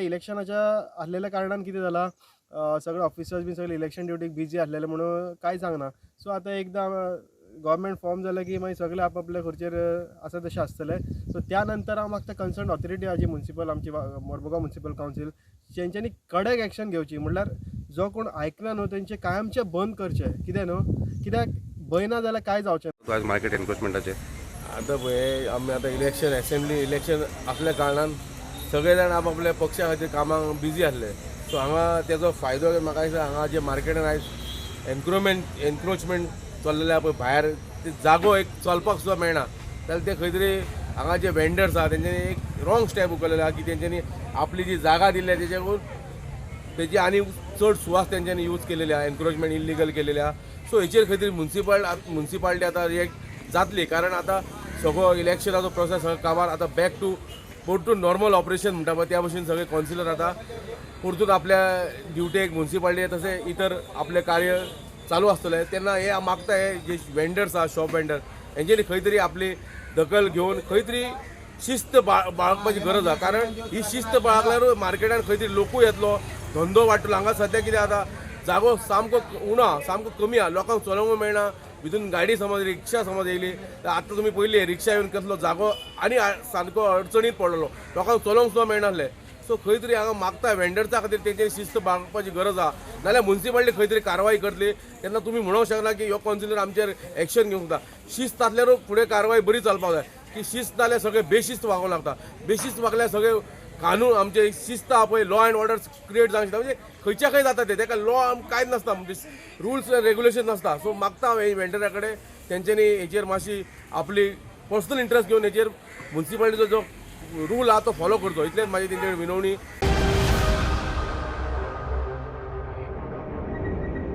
आतां इलेक्शनाच्या आसलेल्या कारणान कितें जालां, सगळे ऑफिसर्स बीन सगळे इलेक्शन ड्युटीक बिजी आसलेले म्हणून कांय सांगना. सो आतां एकदां गव्हर्मेंट फॉर्म जालें की मागीर सगळे आपआपल्या खर्चेर आसा तशें आसतलें. सो त्या नंतर हांव मागता कन्सर्न ऑथॉरिटी आहा जी मुन्सिपल, आमची मोरमुगांव मुन्सिपल कावन्सील, तेंच्यांनी कडक एक्शन घेवची. म्हणल्यार जो कोण आयकना न्हू तेंचे कायमचें बंद करचें. कितें न्हू, कित्याक भंय ना जाल्यार कांय जावचें. आज मार्केट एनक्रोचमेंटाचेर आतां पळय आमी आतां इलेक्शन, एसेंब्ली इलेक्शन आसल्या कारणान सगळे जाण आपआपल्या पक्षा खातीर कामाक बिजी आसले. सो हांगा तेजो फायदो म्हाका दिसता, हांगा जे मार्केटान आयज एनक्रोचमेंट चल्लेलें आहा पळय भायर, ते जागो एक चलपाक सुद्दां मेळना. जाल्यार ते खंय तरी हांगा जे वेंडर्स आहा तेंच्यांनी एक रॉंग स्टेप उखललेलो आहा की तेंच्यांनी आपली जी जागा दिल्ली आहा तेच्याकून तेजी आनी चड सुवात तेंच्यांनी यूज केलेली आहा, एनक्रोचमेंट इल्लिगल केलेली आहा. सो हेचेर खंय तरी मुन्सिपालिटी आतां रिएक्ट जातली, कारण आतां सगळो इलेक्शनाचो प्रोसेस सगळो काबार, आतां बॅक टू परतून नॉर्मल ऑपरेशन म्हणटा पळय त्या भशेन सगळे कावन्सिलर आतां परतून आपल्या ड्युटेक मुन्सिपालिटी तशें इतर आपलें कार्य चालू आसतलें. तेन्ना हे मागता हे जे वेंडर्स आहा, शॉप वेंडर, हेंच्यांनी खंय तरी आपली दखल घेवन खंय तरी शिस्त बाळगपाची गरज आहा. कारण ही शिस्त बाळगल्यारूय मार्केटान खंय तरी लोकूय येतलो, धंदो वाडटलो. हांगा सद्या कितें जाता, जागो सामको उणो आहा, सामको कमी आहा, लोकांक चलोवंक मेळना. भितून गाडी समज रिक्षा समज येयली तर आतां तुमी पयली रिक्षा येवन कसलो जागो आनी सामको अडचणीत पडलेलो, लोकांक चलोवंक सुद्दां मेळनासलें. सो खंय तरी हांगा मागता वेंडर्सा खातीर तेंची शिस्त बाळगपाची गरज आहा, नाल्यार मुन्सिपालिटी खंय तरी कारवाय करतली. तेन्ना तुमी म्हणूंक शकना की ह्यो कावन्सिलर आमचेर एक्शन घेवंक शकता. शिस्त आसल्यारूच फुडें कारवाय बरी चलपाक जाय, की शिस्त नाल्यार सगळे बेशिस्त वागोवंक लागता, बेशिस्त वागल्यार सगळे कानून आमचे शिस्त आहा पळय, लॉ एंड ऑर्डर क्रिएट जावंक शकता. म्हणजे खंयच्या खंय जाता ते, तेका लॉ कांयच नासता, म्हणजे रुल्स एंड रेगुलेशन नासता. सो मागता हांव वेंडरा कडेन तेंच्यांनी हेचेर मातशी आपली पर्सनल इंट्रस्ट घेवन हेचेर मुन्सिपालिटीचो जो रूल आहा तो फॉलो करचो, इतलेंच म्हाजी तेंचे कडेन विनवणी.